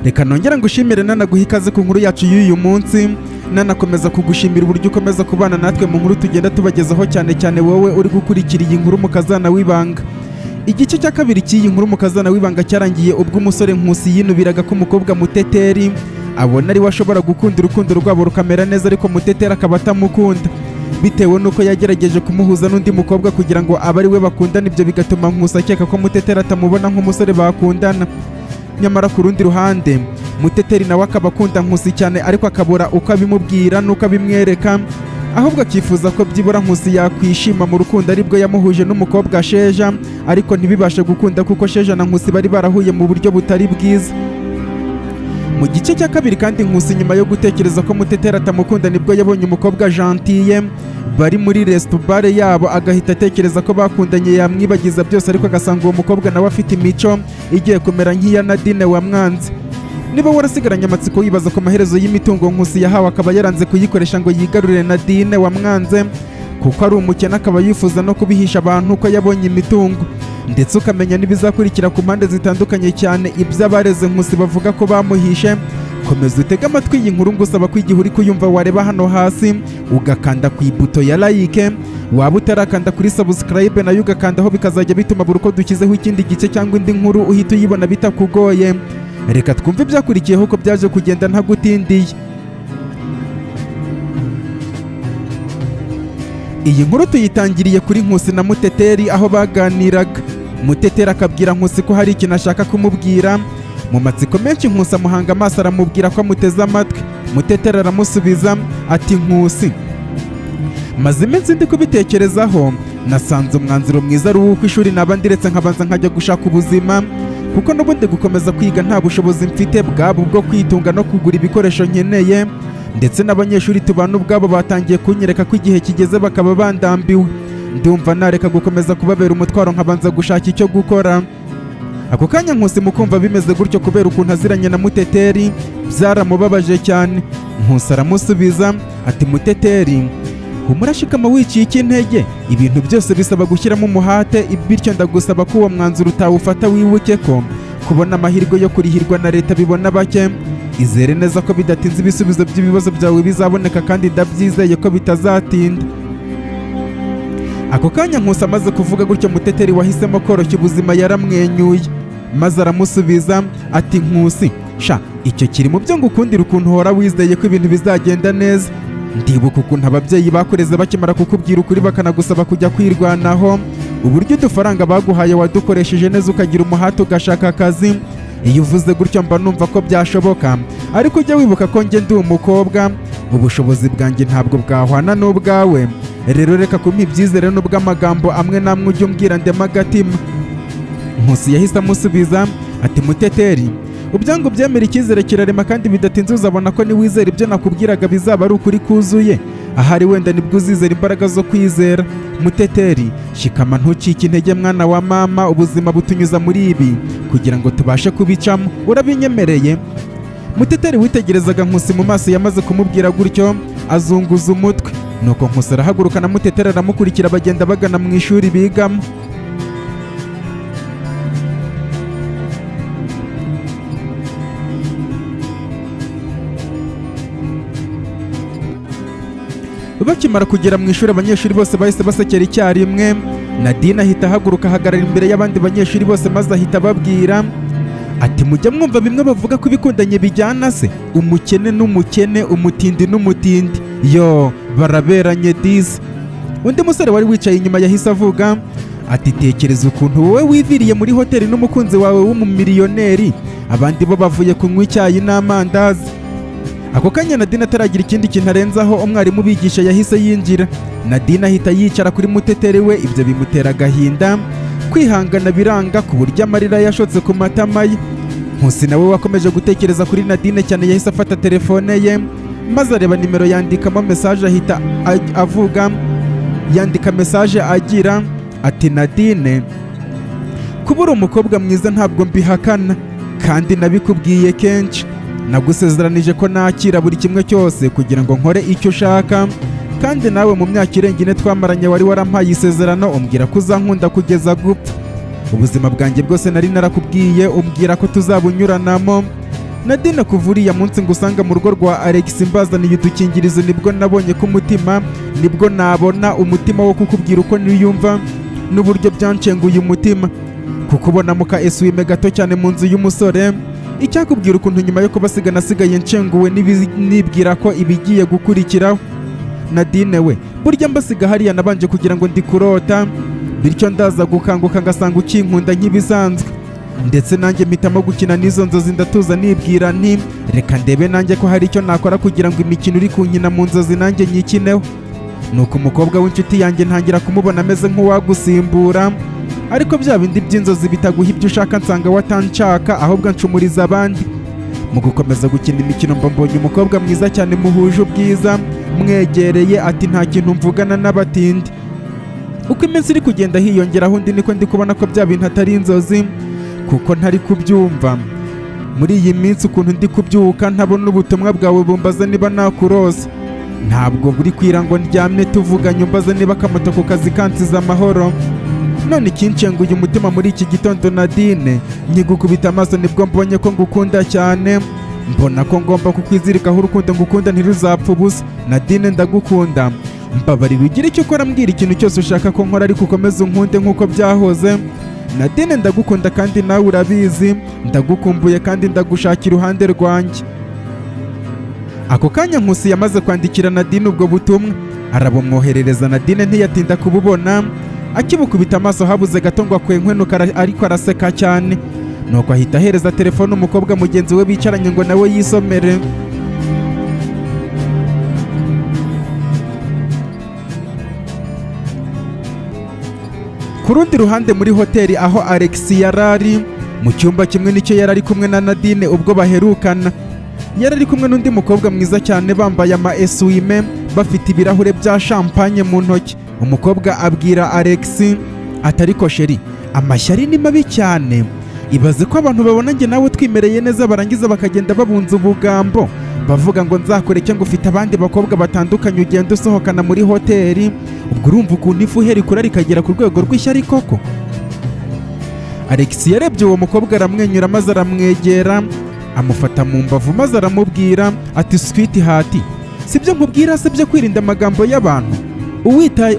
Reka nongera ngushimire nanaguha ikaze ku nkuru yacu y'uyu munsi, nanakomeza kugushimira uburyo ukomeza kubana natwe mu nkuru tugenda tubagezaho, cyane cyane wowe uri gukurikira iyi nkuru Mukazana w'Ibanga. Igice cya kabiri cy'iyi nkuru Mukazana w'Ibanga cyarangiye ubwo umusore Nkusi yinubiraga ko umukobwa Muteteri abona ari we ashobora gukunda, urukundo rwabo rukamera neza, ariko Muteteri akaba atamukunda bitewe n'uko yagerageje kumuhuza n'undi mukobwa kugira ngo abe ari we bakundana. Ibyo bigatuma Nkusi akeka ko Muteteri atamubona nk'umusore bakundana. Nyamara ku rundi ruhande, Muteteri nawe akaba akunda Nkusi cyane, ariko akabura uko abimubwira n'uko abimwereka, ahubwo akifuza ko byibura Nkusi yakwishima mu rukundo, aribwo yamuhuje n'umukobwa Sheja, ariko ntibibashe gukunda kuko Sheja na Nkusi bari barahuye mu buryo butari bwiza. Mu gice cya kabiri kandi, Nkusi nyuma yo gutekereza ko Muteteri atamukunda, nibwo yabonye umukobwa Gentille bari muri restaurant yabo, agahita atekereza ko bakundanye yamwibagiza byose, ariko agasanga uwo mukobwa nawe afite imico igiye kumera nk'iya Nadine wamwanze. Niba warasigaranye amatsiko wibaza ku maherezo y'imitungo Nkusi yahawe akaba yaranze kuyikoresha ngo yigarurire Nadine wamwanze kuko ari umukene, akaba yifuza no kubihisha abantu ko yabonye imitungo, ndetse ukamenya n'ibizakurikira ku mpande zitandukanye, cyane iby'abareze Nkusi bavuga ko bamuhishe, komeza utege amatwi iyi nkuru. Ngusaba ko igihe uri kuyumva wareba hano hasi ugakanda ku ibuto ya like, waba utarakanda kuri subscribe nayo ugakandaho, bikazajya bituma buri uko dushyizeho ikindi gice cyangwa indi nkuru uhita uyibona bitakugoye. Reka twumve ibyakurikiyeho uko byaje kugenda ntagutindiye. Iyi nkuru tuyitangiriye kuri Nkusi na Muteteri aho baganiraga, Muteteri akabwira Nkusi ko hari ikintu ashaka kumubwira. Mu matsiko menshi, Nkusi amuhanga amaso, aramubwira ko amuteze amatwi. Muteteri aramusubiza ati: "Nkusi, maze iminsi ndi kubitekerezaho, nasanze umwanzuro mwiza ari uw'uko ishuri naba ndiretse nkabanza nkajya gushaka ubuzima, kuko n'ubundi gukomeza kwiga nta bushobozi mfite bwaba ubwo kwitunga no kugura ibikoresho nkeneye, ndetse n'abanyeshuri tubana ubwabo batangiye kunyereka ko igihe kigeze, bakaba bandambiwe. Ndumva nareka gukomeza kubabera umutwaro nkabanza gushaka icyo gukora." Ako kanya Nkusi mu kumva bimeze gutyo, kubera ukuntu aziranye na Muteteri, byaramubabaje cyane. Nkusi aramusubiza ati: "Muteteri, humura, shikama, wicika intege. Ibintu byose bisaba gushyiramo umuhate, bityo ndagusaba ko uwo mwanzuro utawufata. Wibuke ko kubona amahirwe yo kurihirwa na leta bibona bake. Izere neza ko bidatinze ibisubizo by'ibibazo byawe bizaboneka, kandi ndabyizeye ko bitazatinda." Ako kanya Nkusi amaze kuvuga gutyo, Muteteri wahisemo koroshya ubuzima yaramwenyuye maze aramusubiza ati: "Nkusi sha, icyo kiri mu byo ngukundira, ukuntu uhora wizeye ko ibintu bizagenda neza. Ndibuka ukuntu ababyeyi bakureze bakimara kukubwira ukuri bakanagusaba kujya kwirwanaho, uburyo udufaranga baguhaye wadukoresheje neza, ukagira umuhate ugashaka akazi. Iyo uvuze gutyo mba numva ko byashoboka, ariko ujya wibuka ko njye ndi umukobwa, ubushobozi bwanjye ntabwo bwahwana n'ubwawe. Rero reka kumpa ibyizere n'ubw'amagambo amwe n'amwe ujya umbwira ndema agatima." Nkusi yahise amusubiza ati: "Muteteri, ubyangu byemera, icyizere kirarema, kandi bidatinze uzabona ko niwizera ibyo nakubwiraga bizaba ari ukuri kuzuye. Ahari wenda nibwo uzizera imbaraga zo kwizera. Muteteri, shikama, ntucike intege mwana wa mama. Ubuzima butunyuza muri ibi kugira ngo tubashe kubicamo. Urabinyemereye?" Muteteri witegerezaga Nkusi mu maso yamaze kumubwira gutyo azunguza umutwe, nuko Nkusi arahaguruka na Muteteri aramukurikira, bagenda bagana mu ishuri bigamo. Bakimara kugera mu ishuri, abanyeshuri bose bahise basekera icyarimwe. Nadine ahita ahaguruka, ahagarara imbere y'abandi banyeshuri bose, maze ahita ababwira ati: "Mujya mwumva bimwe bavuga ko ibikundanye bijyana se? Umukene n'umukene, umutindi n'umutindi, yo baraberanye disi." Undi musore wari wicaye inyuma yahise avuga ati: "Tekereza ukuntu wowe wiviriye muri hoteli n'umukunzi wawe w'umumiliyoneri, abandi bo bavuye kunywa icyayi n'amandazi." Ako kanya Nadine ataragira ikindi kintu arenzaho, umwarimu ubigisha yahise yinjira. Nadine ahita yicara kuri Muteteri we. Ibyo bimutera agahinda, kwihangana biranga, ku buryo amarira yashotse ku matama ye. Nkusi nawe wakomeje gutekereza kuri Nadine cyane yahise afata telefone ye maze areba nimero, yandikamo message, ahita avuga, yandika message agira ati: "Nadine, kuba uri umukobwa mwiza ntabwo mbihakana, kandi nabikubwiye kenshi. Nagusezeranije ko nakira buri kimwe cyose kugira ngo nkore icyo ushaka, kandi nawe mu myaka irenga 4 twamaranye wari warampaye isezerano, umbwira ko uzankunda kugeza gupfa. Ubuzima bwanjye bwose nari narakubwiye, umbwira ko tuzabunyuranamo. Nadine, kuva uriya munsi ngo usanga mu rugo rwa Alex mbazaniye udukingirizo, nibwo nabonye ko umutima, nibwo nabona umutima wo kukubwira uko niyumva n'uburyo byanshenguye umutima kukubona mu ka essuie-main gato cyane mu nzu y'umusore. Icyakubwira ukuntu nyuma yo kubasiga nasigaye nshenguwe nibwira ko ibigiye gukurikiraho. Nadine we, burya mbasiga hariya nabanje kugira ngo ndi kurota, bityo ndaza gukanguka ngasanga ukinkunda nk'ibisanzwe, ndetse nanjye mpitamo gukina n'izo nzozi, ndatuza nibwira nti reka ndebe nanjye ko hari icyo nakora kugira ngo imikino uri kunkina mu nzozi nanjye nyikineho. Nuko umukobwa w'inshuti yanjye ntangira kumubona ameze nk'uwagusimbura, ariko bya bindi by'inzozi bitaguha ibyo ushaka, nsanga watanshaka ahubwo ncumuriza abandi. Mu gukomeza gukina imikino mba mbonye umukobwa mwiza cyane muhuje ubwiza, mwegereye ati nta kintu mvugana n'abatindi. Uko iminsi iri kugenda hiyongeraho undi, niko ndi kubona ko bya bintu atari inzozi, kuko ntari kubyumva. Muri iyi minsi ukuntu ndi kubyuka ntabona ubutumwa bwawe bumbaza niba nakurose, ntabwo buri kwira ngo ndyamye tuvuganye umbaza niba akamoto ku kazi kansize amahoro. None ikinshenguye umutima muri iki gitondo, Nadine, nkigukubita amaso nibwo mbonye ko ngukunda cyane, mbona ko ngomba kukwizirikaho. Urukundo ngukunda ntiruzapfa ubusa. Nadine, ndagukunda, mbabarira ugire icyo ukora, mbwira ikintu cyose ushaka ko nkora, ariko ukomeze unkunde nk'uko byahoze. Nadine, ndagukunda kandi nawe urabizi, ndagukumbuye kandi ndagushaka iruhande rwanjye. Ako kanya Nkusi yamaze kwandikira Nadine ubwo butumwa, arabumwoherereza. Nadine ntiyatinda kububona. Akibukubita amaso habuze gato ngo akwenkwenuka, ariko araseka cyane. Nuko ahita ahereza telefone umukobwa mugenzi we bicaranye ngo nawe yisomere. Ku rundi ruhande, muri hoteli aho Alex yari ari mu cyumba kimwe nicyo yari ari kumwe na Nadine ubwo baherukana, yari ari kumwe n'undi mukobwa mwiza cyane, bambaye ama essuie-main, bafite ibirahure bya champagne mu ntoki. Umukobwa abwira Alex ati: "Ariko chéri, amashyari ni mabi cyane. Ibaze ko abantu babona njye nawe twimereye neza, barangiza bakagenda babunza ubugambo bavuga ngo nzakureke, ngo ufite abandi bakobwa batandukanye ugenda usohokana muri hoteli. Ubwo urumva ukuntu ifuhe rikura rikagera ku rwego rw'ishyari koko?" Alex yarebye uwo mukobwa aramwenyura, maze aramwegera amufata mu mbavu, maze aramubwira ati: "Sweetheart, sibyo nkubwira se byo kwirinda amagambo y'abantu?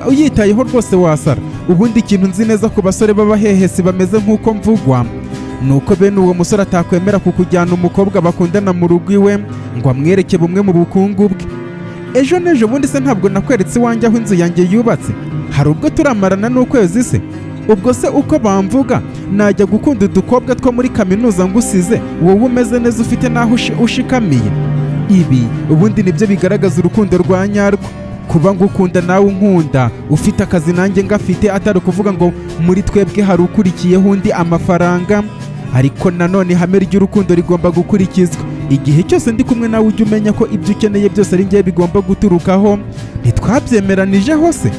Uyitayeho rwose wasara. Ubundi ikintu nzi neza ku basore b'abahehesi bameze nk'uko mvugwa ni uko bene uwo musore atakwemera kukujyana umukobwa bakundana mu rugo iwe ngo amwereke bumwe mu bukungu bwe. Ejo n'ejo bundi se ntabwo nakweretse iwanjye aho inzu yanjye yubatse? Hari ubwo turamarana n'ukwezi se? Ubwo se uko bamvuga najya gukunda udukobwa two muri kaminuza ngusize wowe umeze neza, ufite n'aho ushikamiye? Ibi ubundi nibyo bigaragaza urukundo rwa nyarwo, kuba ngukunda nawe unkunda, ufite akazi nanjye ngafite, atari ukuvuga ngo muri twebwe hari ukurikiyeho undi amafaranga. Ariko nanone ihame ry'urukundo rigomba gukurikizwa. Igihe cyose ndi kumwe nawe ujye umenya ko ibyo ukeneye byose ari njyewe bigomba guturukaho. Ntitwabyemeranijeho se?"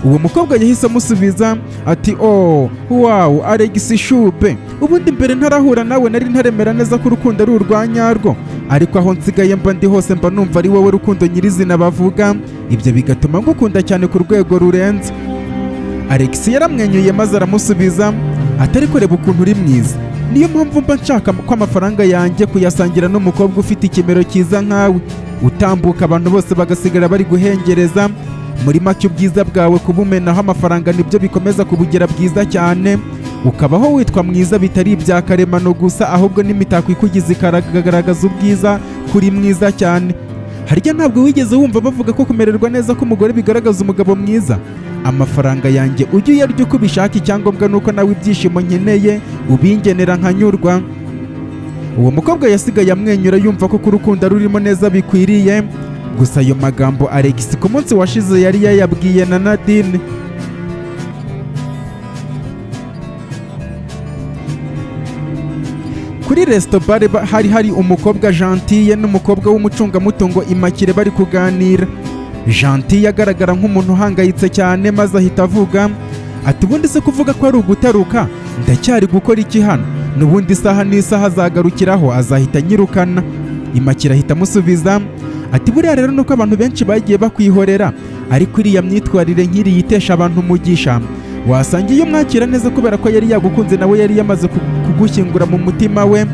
Uwo mukobwa yahise amusubiza ati: "Oh wow, Alex shube, ubundi mbere ntarahura nawe nari ntaremera neza ko urukundo ari urwa nyarwo, ariko aho nsigaye mba ndi hose mba numva ari wowe rukundo nyirizina bavuga. Ibyo bigatuma ngukunda cyane ku rwego rurenze." Alex yaramwenyuye maze aramusubiza atari kureba ukuntu uri mwiza, niyo mpamvu mba nshaka ko amafaranga yanjye kuyasangira n'umukobwa ufite ikimero cyiza nkawe, utambuka abantu bose bagasigara bari guhengereza. Muri make ubwiza bwawe kubumenaho amafaranga nibyo bikomeza kubugira bwiza cyane, ukabaho witwa mwiza bitari ibya karemano gusa, ahubwo n'imitako ikugize ikagaragaza ubwiza kuri mwiza cyane. Harya ntabwo wigeze wumva bavuga ko kumererwa neza k'umugore bigaragaza umugabo mwiza? Amafaranga yanjye ujye uyarya uko ubishaka, icyangombwa ni uko nawe ibyishimo nkeneye ubingenera nkanyurwa." Uwo mukobwa yasigaye amwenyura, yumva ko urukundo rurimo neza bikwiriye. Gusa ayo magambo Alex ku munsi washize yari yayabwiye na Nadine. Kuri resto bar hari hari umukobwa Gentille n'umukobwa w'umucungamutungo Imakire bari kuganira. Gentille agaragara nk'umuntu uhangayitse cyane, maze ahita avuga ati: "Ubundi se kuvuga ko ari ugutaruka, ndacyari gukora iki hano? N'ubundi isaha n'isaha azagarukiraho azahita anyirukana." Imakire ahita amusubiza ati: "Buriya rero nuko abantu benshi bagiye bakwihorera, ariko iriya myitwarire nk'iriya itesha abantu umugisha. Wasanga iyo umwakira neza kubera ko yari yagukunze, nawe yari yamaze kugushyingura mu mutima we.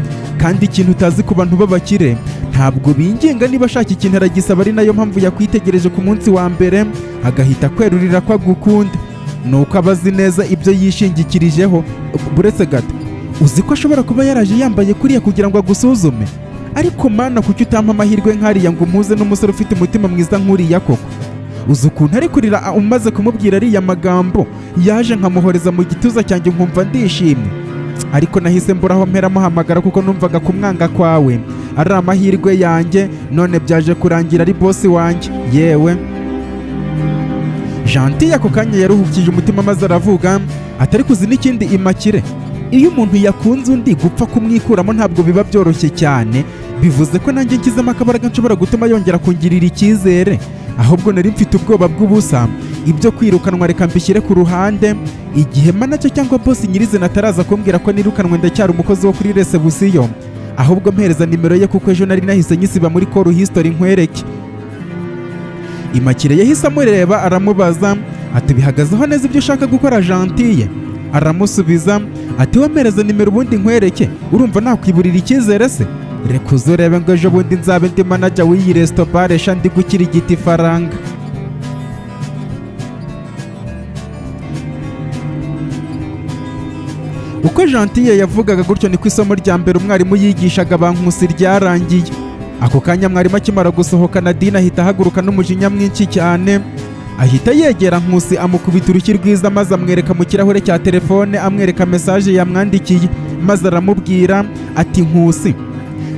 Kandi ikintu utazi ku bantu b'abakire, ntabwo binginga. Niba ashaka ikintu aragisaba, ari nayo mpamvu yakwitegereje ku munsi wa mbere agahita akwerurira ko agukunda. Ni uko aba azi neza ibyo yishingikirijeho. Buretse gato, uzi ko ashobora kuba yaraje yambaye kuriya kugira ngo agusuzume? Ariko Mana, kuki utampa amahirwe nk'ariya ngo umpuze n'umusore ufite umutima mwiza nk'uriya koko? Uzi ukuntu ari kurira umaze kumubwira ariya magambo? Yaje nkamuhoreza mu gituza cyanjye nkumva ndishimye, ariko nahise mbura aho mpera muhamagara kuko numvaga kumwanga kwawe ari amahirwe yanjye. None byaje kurangira ari bosi wanjye yewe." Gentil ako kanya yaruhukije umutima maze aravuga, atari kuzi n'ikindi imakire, iyo umuntu yakunze undi, gupfa kumwikuramo ntabwo biba byoroshye cyane. Bivuze ko nanjye nshyizemo akabaraga nshobora gutuma yongera kungirira icyizere. Ahubwo nari mfite ubwoba bw'ubusa. Ibyo kwirukanwa reka mbishyire ku ruhande. Igihe manager cyangwa bosi nyirizina ataraza kumbwira ko nirukanwe, ndacyari umukozi wo kuri reception. Ahubwo mpereza nimero ye, kuko ejo nari nahise nyisiba muri call history, nkwereke. Imakire yahise amureba aramubaza ati: "Bihagazeho neza ibyo ushaka gukora, Gentille?" Aramusubiza ati: "Wampereza nimero ubundi nkwereke. Urumva nakwiburira icyizere se? Reka uze urebe ngo ejo bundi nzabe ndi manager w'iyi resto bar sha, ndi gukirigita ifaranga." Uko Gentille yavugaga gutyo, niko isomo rya mbere umwarimu yigishaga ba Nkusi ryarangiye. Ako kanya mwarimu akimara gusohoka, Nadine ahita ahaguruka n'umujinya mwinshi cyane, ahita yegera Nkusi, amukubita urushyi rwiza, maze amwereka mu kirahure cya telefone, amwereka message yamwandikiye, maze aramubwira ati: "Nkusi,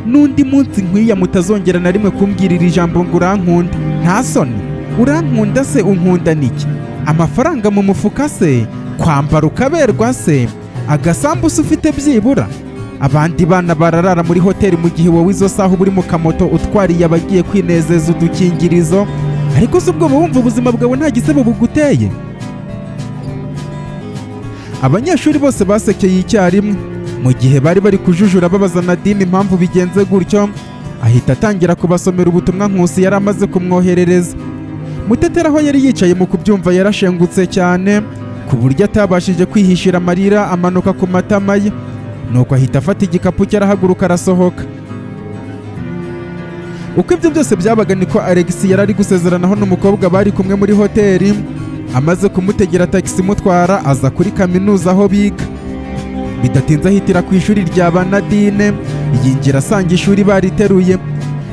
n'undi munsi nkwiya mutazongera na rimwe kumbwirira ijambo ngo urankunda. Nta soni, urankunda se? Unkunda niki? Amafaranga mu mufuka se? Kwambara ukaberwa se? Agasambusa ufite byibura? Abandi bana bararara muri hoteli, mu gihe wowe izo saha uba uri mu kamoto utwariye abagiye kwinezeza udukingirizo. Ariko si ubwo wumva ubuzima bwawe nta gisebo buguteye?" Abanyeshuri bose basekeye icyarimwe mu gihe bari bari kujujura babaza Nadine impamvu bigenze gutyo. Ahita atangira kubasomera ubutumwa Nkusi yari amaze kumwoherereza. Mutetera aho yari yicaye, mu kubyumva yarashengutse cyane ku buryo atabashije kwihishira amarira amanuka ku matama ye. Nuko ahita afata igikapu cye, arahaguruka, arasohoka. Uko ibyo byose byabaga, niko Alex yari ari gusezeranaho n'umukobwa bari kumwe muri hoteli. Amaze kumutegera tagisi imutwara, aza kuri kaminuza aho biga. Bidatinze ahitira ku ishuri rya ba Nadine, yinjira asanga ishuri bariteruye.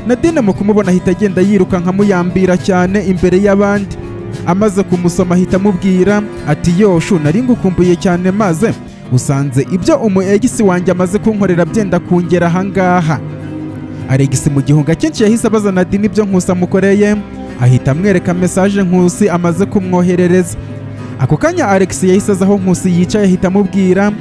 Nadine mu kumubona ahita agenda yiruka nkamuyambira cyane imbere y'abandi. Amaze kumusoma ahita amubwira ati: "Yoshu, nari ngukumbuye cyane, maze usanze ibyo umu ex wanjye amaze kunkorera byenda kungera ahangaha." Alex mu gihunga cyinshi yahise abaza Nadine ibyo Nkusi amukoreye, ahita amwereka message Nkusi amaze kumwoherereza. Ako kanya Alex yahise aza aho Nkusi yicaye, ahita amubwira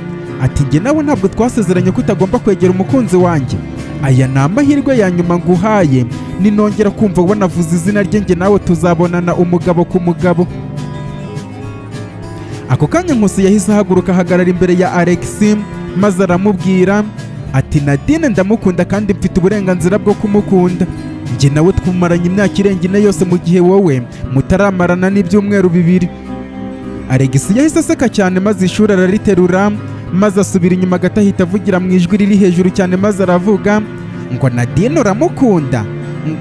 ati: "Njye nawe ntabwo twasezeranye ko utagomba kwegera umukunzi wanjye? Aya ni amahirwe ya nyuma nguhaye. Ninongera kumva wanavuze izina rye, njye nawe tuzabonana umugabo ku mugabo." Ako kanya Nkusi yahise ahaguruka, ahagarara imbere ya Alex, maze aramubwira ati: "Nadine ndamukunda kandi mfite uburenganzira bwo kumukunda. Njye nawe twumaranye imyaka irenga 4 yose, mu gihe wowe mutaramarana n'ibyumweru 2." Alex yahise aseka cyane, maze ishuri arariterura, maze asubira inyuma gato, ahita avugira mu ijwi riri hejuru cyane, maze aravuga ngo: "Nadine uramukunda,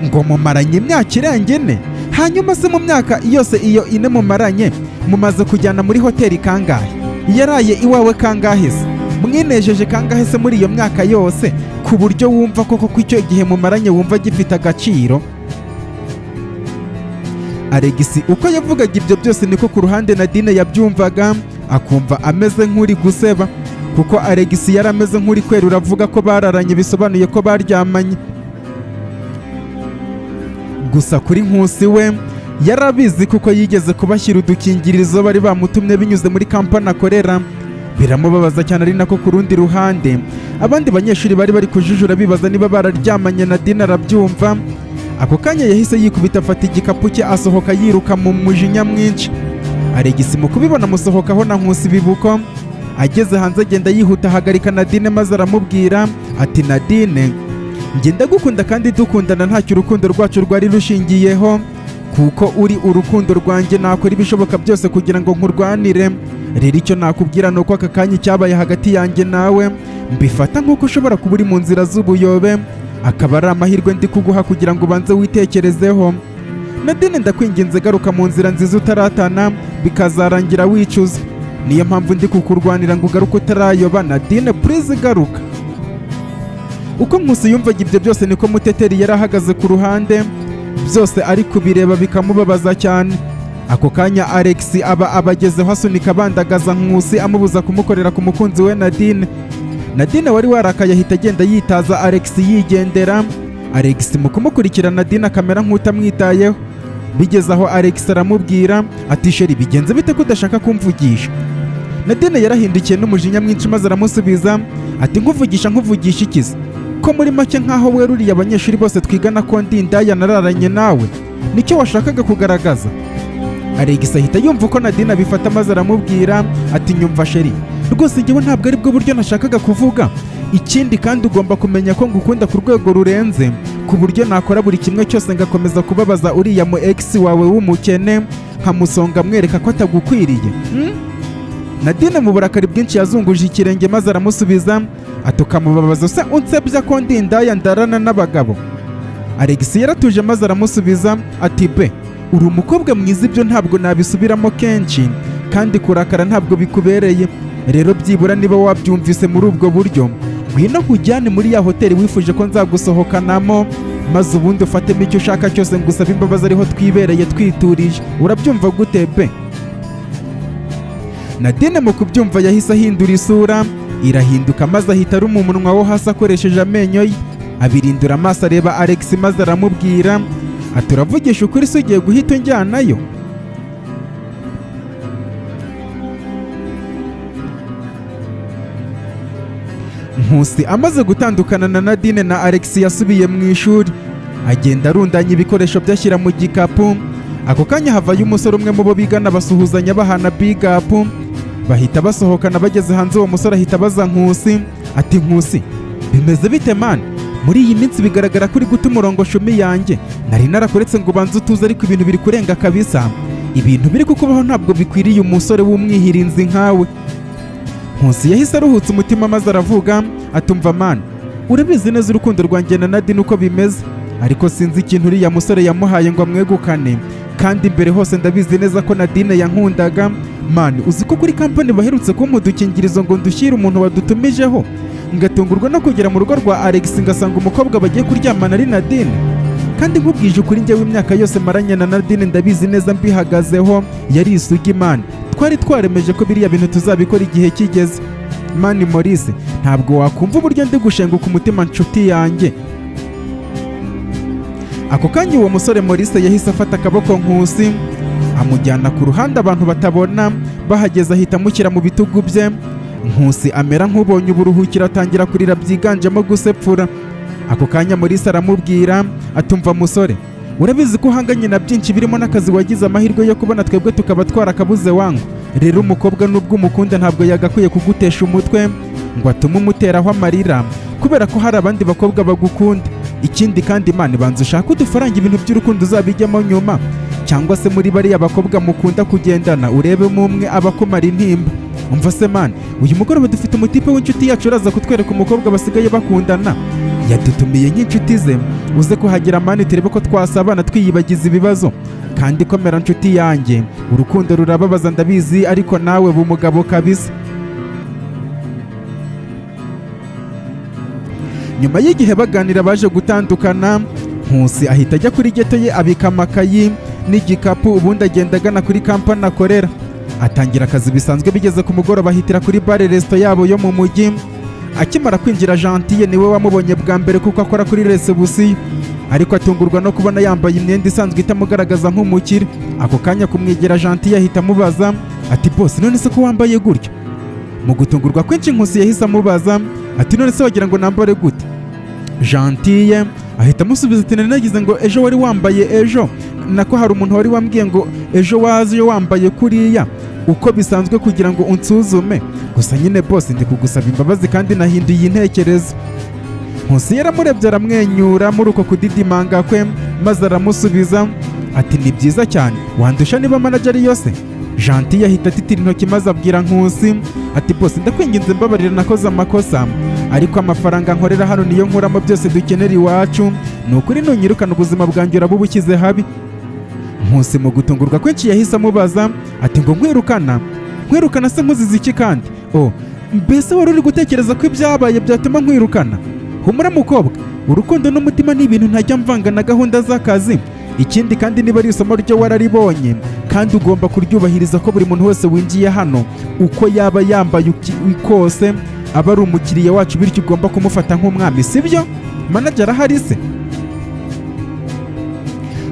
ngo mumaranye imyaka irenga 4? Hanyuma se mu myaka yose iyo 4 mumaranye, mumaze kujyana muri hoteli kangahe? Yaraye iwawe kangahe se? Mwinejeje kangahe se muri iyo myaka yose, ku buryo wumva koko ko icyo gihe mumaranye wumva gifite agaciro?" Alex uko yavugaga ibyo byose, niko ku ruhande Nadine yabyumvaga akumva ameze nk'uri guseba, kuko Alex yari ameze nk'uri kwerura avuga ko bararanye, bisobanuye ko baryamanye. Gusa kuri Nkusi we yarabizi, kuko yigeze kubashyira udukingirizo bari bamutumye binyuze muri kampani akorera. Biramubabaza cyane. Ari nako ku rundi ruhande abandi banyeshuri bari bari kujujura bibaza niba bararyamanye. Nadine arabyumva. Ako kanya yahise yikubita, afata igikapu cye, asohoka yiruka mu mujinya mwinshi. Alex mu kubibona amusohokaho na Nkusi bibuko. Ageze hanze agenda yihuta, ahagarika Nadine, maze aramubwira ati: "Nadine, njye ndagukunda kandi dukundana ntacyo urukundo rwacu rwari rushingiyeho, Kuko uri urukundo rwanjye, nakora ibishoboka byose kugira ngo nkurwanire. Rero icyo nakubwira ni uko aka kanya icyabaye hagati yanjye nawe mbifata nk'uko ushobora kuba uri mu nzira z'ubuyobe, akaba ari amahirwe ndi kuguha kugira ngo ubanze witekerezeho. Nadine, ndakwinginze, garuka mu nzira nziza utaratana bikazarangira wicuza. Niyo mpamvu ndi kukurwanira ngo ugaruke utarayoba. Nadine, please, garuka. Uko Nkusi yumvaga ibyo byose, niko Muteteri yari ahagaze ku ruhande, byose ari kubireba bikamubabaza cyane. Ako kanya Alex aba abagezeho, asunika bandagaza Nkusi, amubuza kumukorera ku mukunzi we Nadine. Nadine wari warakaye ahita agenda yitaza Alex, yigendera. Alex mu kumukurikira, Nadine akamera nk'utamwitayeho. Bigeze aho Alex aramubwira ati: "Chéri, bigenze bite ko udashaka kumvugisha?" Nadine yarahindukiye n'umujinya mwinshi maze aramusubiza ati: "Nkuvugisha, nkuvugisha ikiza ko muri make nk'aho weruriye abanyeshuri bose twigana ko ndi indaya nararanye nawe? Nicyo washakaga kugaragaza?" Alex ahita yumva uko Nadine abifata maze aramubwira ati: "Nyumva chéri, rwose njyewe ntabwo ari bwo buryo nashakaga kuvuga. Ikindi kandi, ugomba kumenya ko ngukunda ku rwego rurenze, ku buryo nakora buri kimwe cyose ngakomeza kubabaza uriya mu ex wawe w'umukene, nkamusonga mwereka ko atagukwiriye, Nadine mu burakari bwinshi yazunguje ikirenge maze aramusubiza ati: "Ukamubabaza se unsebya ko ndi indaya ndarana n'abagabo?" Alex yaratuje maze aramusubiza ati: "Bae, uri umukobwa mwiza, ibyo ntabwo nabisubiramo kenshi, kandi kurakara ntabwo bikubereye. Rero byibura niba wabyumvise muri ubwo buryo, ngwino nkujyane muri ya hoteli wifuje ko nzagusohokanamo, maze ubundi ufatemo icyo ushaka cyose, ngusabe imbabazi ariho twibereye twiturije. Urabyumva gute, bae?" Nadine mu kubyumva yahise ahindura isura, irahinduka, maze ahita aruma umunwa wo hasi akoresheje amenyo ye, abirindura amaso, areba Alex maze aramubwira ati: "Uravugisha ukuri se, ugiye guhita unjyanayo?" Nkusi amaze gutandukana na Nadine na Alex, yasubiye mu ishuri, agenda arundanya ibikoresho bye ashyira mu gikapu. Ako kanya havayo umusore umwe mu bo bigana, basuhuzanya, bahana big up, bahita basohokana. Bageze hanze, uwo musore ahita abaza Nkusi ati: "Nkusi, bimeze bite man? Muri iyi minsi bigaragara ko uri guta umurongo. Shumi yanjye, nari narakuretse ngo ubanze utuze, ariko ibintu biri kurenga kabisa. Ibintu biri kukubaho ntabwo bikwiriye umusore w'umwihirinzi nkawe." Nkusi yahise aruhutsa umutima maze aravuga atumva: "Man, urabizi neza urukundo rwanjye na Nadine uko bimeze, ariko sinzi ikintu uriya musore yamuhaye ngo amwegukane, kandi mbere hose ndabizi neza ko Nadine yankundaga. Man, uzi ko kuri kampani baherutse kumpa udukingirizo ngo ndushyire umuntu wadutumijeho, ngatungurwa no kugera mu rugo rwa Alex ngasanga umukobwa bagiye kuryamana ari Nadine? Kandi nkubwije ukuri, njyewe imyaka yose maranye na Nadine ndabizi neza mbihagazeho, yari isugi. Man, twari twaremeje ko biriya bintu tuzabikora igihe kigeze. Man Maurice, ntabwo wakumva uburyo ndi gushenguka umutima, nshuti yanjye." Ako kanya uwo musore Maurice yahise afata akaboko Nkusi, amujyana ku ruhande abantu batabona. Bahageze ahita amushyira mu bitugu bye. Nkusi amera nk'ubonye uburuhukiro, atangira kurira byiganjemo gusepfura. Ako kanya Maurice aramubwira atumva: "Musore, urabizi ko uhanganye na byinshi, birimo n'akazi wagize amahirwe yo kubona, twebwe tukaba twarakabuze wangu. Rero umukobwa nubwo umukunda ntabwo yagakwiye kugutesha umutwe ngo atume umuteraho amarira kubera ko hari abandi bakobwa bagukunda. Ikindi kandi Imana, ibanza ushake udufaranga, ibintu by'urukundo uzabijyamo nyuma, cyangwa se muri bariya bakobwa mukunda kugendana urebemo umwe aba akumara intimba. Umva se man, uyu mugoroba dufite umutipe w'inshuti yacu uraza kutwereka umukobwa basigaye bakundana, yadutumiye nk'inshuti ze. Uze kuhagera man, turebe ko twasabana twiyibagiza ibibazo. Kandi komera nshuti yanjye, urukundo rurababaza ndabizi, ariko nawe bumugabo kabisa." Nyuma y'igihe baganira baje gutandukana. Nkusi ahita ajya kuri geto ye, abika amakayi n'igikapu, ubundi agenda agana kuri kampani akorera, atangira akazi bisanzwe. Bigeze ku mugoroba ahitira kuri bar resto yabo yo mu mujyi. Akimara kwinjira, Gentille niwe wamubonye bwa mbere kuko akora kuri resebusiyo, ariko atungurwa no kubona yambaye imyenda isanzwe itamugaragaza nk'umukire. Ako kanya kumwegera, Gentille ahita amubaza ati: "Boss, none se ko wambaye gutyo?" Mu gutungurwa kwinshi, Nkusi yahise amubaza ati: "None se wagira ngo nambare gute?" Gentille ahita amusubiza ati: "Nari nagize ngo ejo wari wambaye, ejo nako hari umuntu wari wambwiye ngo ejo waje wambaye kuriya uko bisanzwe kugira ngo unsuzume gusa. Nyine boss, ndi kugusaba imbabazi kandi nahinduye intekerezo." Nkusi yaramurebye aramwenyura muri uko kudidimanga kwe, maze aramusubiza Ati: "Ni byiza cyane, wandusha niba manager ari yose." Gentil ahita atitira intoki maze abwira Nkusi ati: "Boss, ndakwinginze mbabarira, nakoze amakosa, ariko amafaranga nkorera hano niyo nkuramo byose dukenera iwacu. Ni ukuri nunyirukana ubuzima bwanjye uraba ubushyize habi." Nkusi mu gutungurwa kwinshi yahise amubaza ati: "Ngo nkwirukana? Nkwirukana se nkuzize iki kandi? Oh, mbese wari uri gutekereza ko ibyabaye byatuma nkwirukana? Humura mukobwa, urukundo n'umutima ni ibintu ntajya mvanga na gahunda z'akazi. Ikindi kandi, niba ari isomo ryo wararibonye kandi ugomba kuryubahiriza, ko buri muntu wese winjiye hano, uko yaba yambaye kose, aba ari umukiriya wacu, bityo ugomba kumufata nk'umwami, sibyo? Manager arahari se?"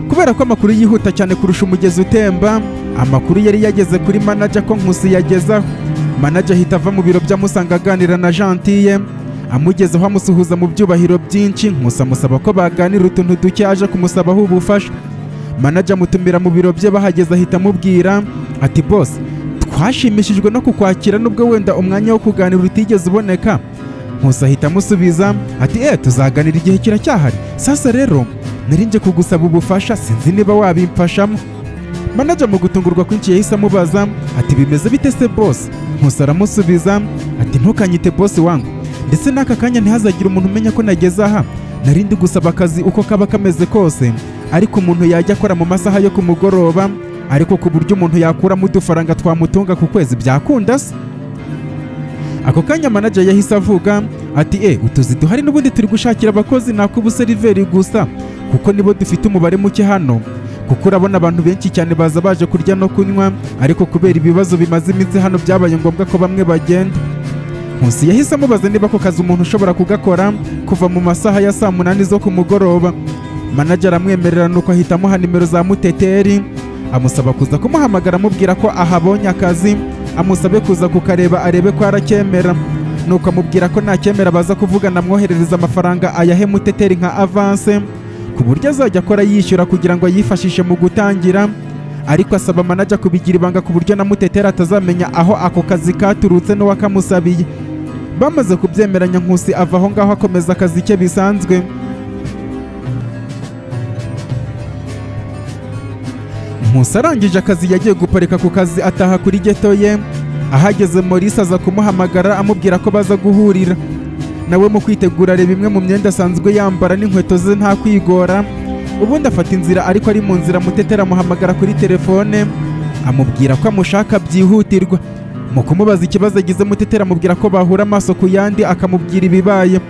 Kubera ko amakuru yihuta cyane kurusha umugezi utemba, amakuru yari yageze kuri manager ko Nkusi yagezaho. Manager ahita ava mu biro by'amusanga aganira na Gentille. Amugezeho amusuhuza mu byubahiro byinshi. Nkusi amusaba ko baganira utuntu duke, aje kumusabaho ubufasha. Manager amutumira mu biro bye. Bahageze ahita amubwira ati: "Boss, twashimishijwe no kukwakira nubwo wenda umwanya wo kuganira utigeze uboneka." Nkusi ahita amusubiza ati: "Eh, tuzaganira, igihe kiracyahari. Sasa rero nari nje kugusaba ubufasha, sinzi niba wabimfashamo." Manager mu gutungurwa kwinshi yahise amubaza ati: "Bimeze bite se, boss?" Nkusi aramusubiza ati: "Ntukanyite boss wangu, ndetse n'aka kanya ntihazagire umuntu umenya ko nageze aha. Nari ndi gusaba akazi uko kaba kameze kose, ariko umuntu yajya akora mu masaha yo ku mugoroba, ariko ku buryo umuntu yakuramo udufaranga twamutunga ku kwezi. Byakunda se?" Ako kanya manager yahise avuga ati: "E, utuzi duhari n'ubundi turi gushakira abakozi ni ak'ubuseriveri gusa, kuko nibo dufite umubare muke hano, kuko urabona abantu benshi cyane baza baje kurya no kunywa, ariko kubera ibibazo bimaze iminsi hano byabaye ngombwa ko bamwe bagenda." Nkusi yahise amubaza niba ako kazi umuntu ushobora kugakora kuva mu masaha ya saa 8 zo ku mugoroba. Manager aramwemerera, nuko ahita amuha nimero za Muteteri, amusaba kuza kumuhamagara amubwira ko ahabonye akazi, amusabe kuza kukareba arebe ko aracyemera. Nuko amubwira ko nacyemera baza kuvugana, amwoherereza amafaranga ayahe Muteteri nka avance, ku buryo azajya akora yishyura kugira ngo ayifashishe mu gutangira. Ariko asaba manager kubigira ibanga, ku buryo na Muteteri atazamenya aho ako kazi katurutse n'uwakamusabiye. Bamaze kubyemeranya, Nkusi ava aho ngaho akomeza akazi ke bisanzwe. Nkusi arangije akazi yagiye guparika ku kazi, ataha kuri geto ye. Ahageze Maurice aza kumuhamagara amubwira ko baza guhurira nawe. Mu kwitegura areba imwe mu myenda asanzwe yambara n'inkweto ze nta kwigora, ubundi afata inzira. Ariko ari mu nzira, Muteteri amuhamagara kuri telefone amubwira ko amushaka byihutirwa. Mu kumubaza ikibazo agize, Muteteri amubwira ko bahura amaso ku yandi akamubwira ibibaye.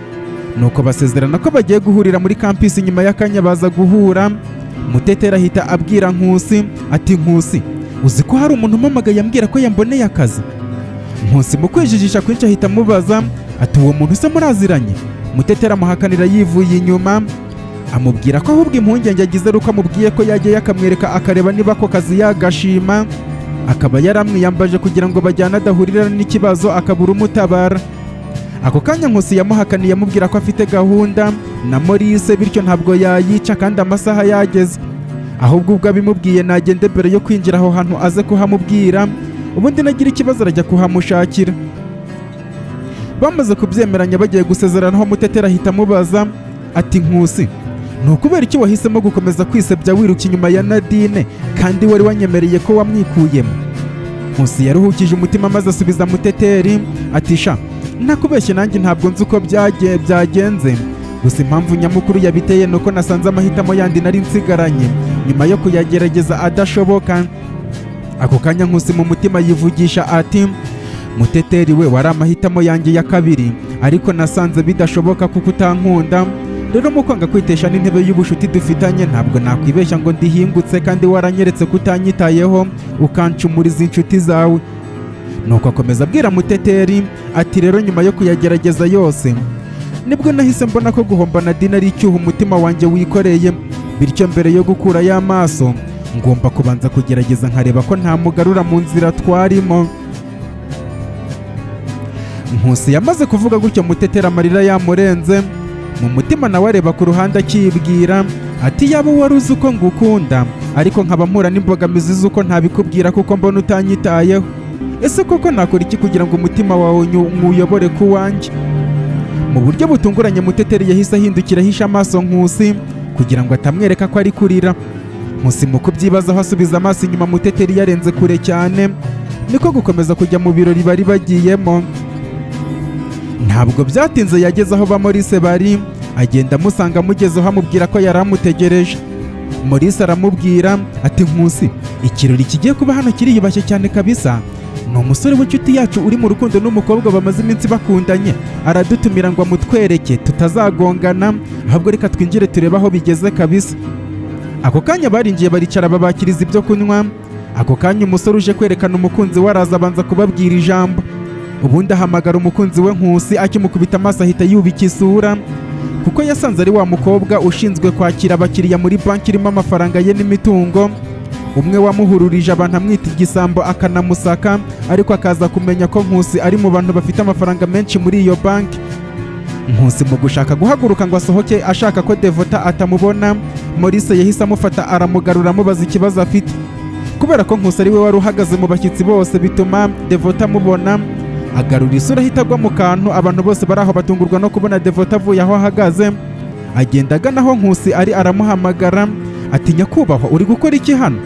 Nuko basezerana ko bagiye guhurira muri campus. Nyuma y'akanya baza guhura. Muteteri ahita abwira Nkusi ati: "Nkusi, uzi ko hari umuntu umpamagaye ambwira ko yamboneye akazi?" Nkusi mu kwijijisha kwinshi ahita amubaza ati: "Uwo muntu se muraziranye?" Muteteri amuhakanira yivuye inyuma, amubwira ko ahubwo impungenge agize ari uko amubwiye ko yajyayo akamwereka akareba niba ako kazi yagashima, akaba yaramwiyambaje kugira ngo bajyane adahurira n'ikibazo akabura umutabara. Ako kanya Nkusi yamuhakaniye amubwira ko afite gahunda na Maurice, bityo ntabwo yayica kandi amasaha yageze, ahubwo ubwo abimubwiye nagende mbere yo kwinjira aho hantu aze kuhamubwira, ubundi nagira ikibazo arajya kuhamushakira. Bamaze kubyemeranya bagiye gusezeranaho, Muteteri ahita amubaza ati: "Nkusi, ni ukubera iki wahisemo gukomeza kwisebya wiruka inyuma ya Nadine kandi wari wanyemereye ko wamwikuyemo?" Nkusi yaruhukije umutima maze asubiza Muteteri ati: "Sha, ntakubeshye, nanjye ntabwo nzi uko byagenze. Gusa impamvu nyamukuru yabiteye ni uko nasanze amahitamo yandi nari nsigaranye nyuma yo kuyagerageza adashoboka." Ako kanya Nkusi mu mutima yivugisha ati: "Muteteri we wari amahitamo yanjye ya kabiri, ariko nasanze bidashoboka kuko utankunda. Rero mu kwanga kwitesha n'intebe y'ubushuti dufitanye, ntabwo nakwibeshya ngo ndihingutse kandi waranyeretse ko utanyitayeho ukancumuriza inshuti zawe." Nuko akomeza abwira Muteteri ati: "Rero nyuma yo kuyagerageza yose, nibwo nahise mbona ko guhomba Nadine ari icyuho umutima wanjye wikoreye, bityo mbere yo gukurayo amaso ngomba kubanza kugerageza nkareba ko ntamugarura mu nzira twarimo." Nkusi yamaze kuvuga gutyo, Muteteri amarira yamurenze. Mu mutima nawe areba ku ruhande akibwira ati: "Yaba wari uzi uko ngukunda, ariko nkaba mpura n'imbogamizi z'uko ntabikubwira kuko mbona utanyitayeho. Ese koko nakora iki kugira ngo umutima wawe nywuyobore ku wanjye?" Mu buryo butunguranye, Muteteri yahise ahindukira ahisha amaso Nkusi kugira ngo atamwereka ko ari kurira. Nkusi mu kubyibazaho asubiza amaso inyuma, Muteteri yarenze kure cyane, niko gukomeza kujya mu birori bari bagiyemo. Ntabwo byatinze yageze aho ba Maurice bari, agenda amusanga, amugezeho amubwira ko yari amutegereje. Maurice aramubwira ati: "Nkusi, ikirori kigiye kuba hano kiriyubashye cyane kabisa. Ni umusore w'inshuti yacu uri mu rukundo n'umukobwa bamaze iminsi bakundanye, aradutumira ngo amutwereke tutazagongana. Ahubwo reka twinjire turebe aho bigeze kabisa." Ako kanya barinjiye, baricara, babakiriza ibyo kunywa. Ako kanya umusore uje kwerekana umukunzi we araza, abanza kubabwira ijambo, ubundi ahamagara umukunzi we. Nkusi akimukubita amaso ahita yubika isura, kuko yasanze ari wa mukobwa ushinzwe kwakira abakiriya muri banki irimo amafaranga ye n'imitungo, umwe wamuhururije abantu amwita igisambo akanamusaka, ariko akaza kumenya ko Nkusi ari mu bantu bafite amafaranga menshi muri iyo banki. Nkusi mu gushaka guhaguruka ngo asohoke ashaka ko Devota atamubona, Maurice yahise amufata aramugarura, amubaza ikibazo afite. Kubera ko Nkusi ari we wari uhagaze mu bashyitsi bose, bituma Devota amubona, agarura isura, ahita agwa mu kantu. Abantu bose bari aho batungurwa no kubona Devota avuye aho ahagaze, agenda agana aho Nkusi ari, aramuhamagara ati: "Nyakubahwa, uri gukora iki hano?"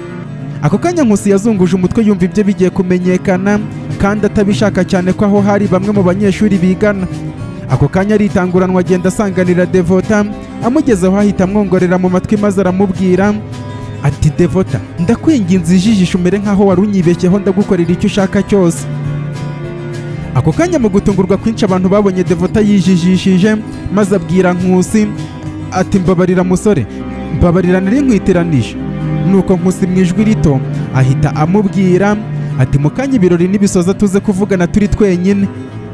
Ako kanya Nkusi yazunguje umutwe, yumva ibyo bigiye kumenyekana kandi atabishaka cyane, ko aho hari bamwe mu banyeshuri bigana. Ako kanya aritanguranwa, agenda asanganira Devota. Amugezeho ahita amwongorera mu matwi, maze aramubwira ati: "Devota, ndakwinginze ijijisho umere nkaho wari unyibeshyeho, ndagukorera icyo ushaka cyose." Ako kanya mu gutungurwa kwinshi abantu babonye Devota yijijishije, maze abwira Nkusi ati: "Mbabarira musore, mbabarira, nari nkwitiranije." Nuko Nkusi mu ijwi rito ahita amubwira ati: "Mu kanya ibirori nibisoza tuze kuvugana turi twenyine."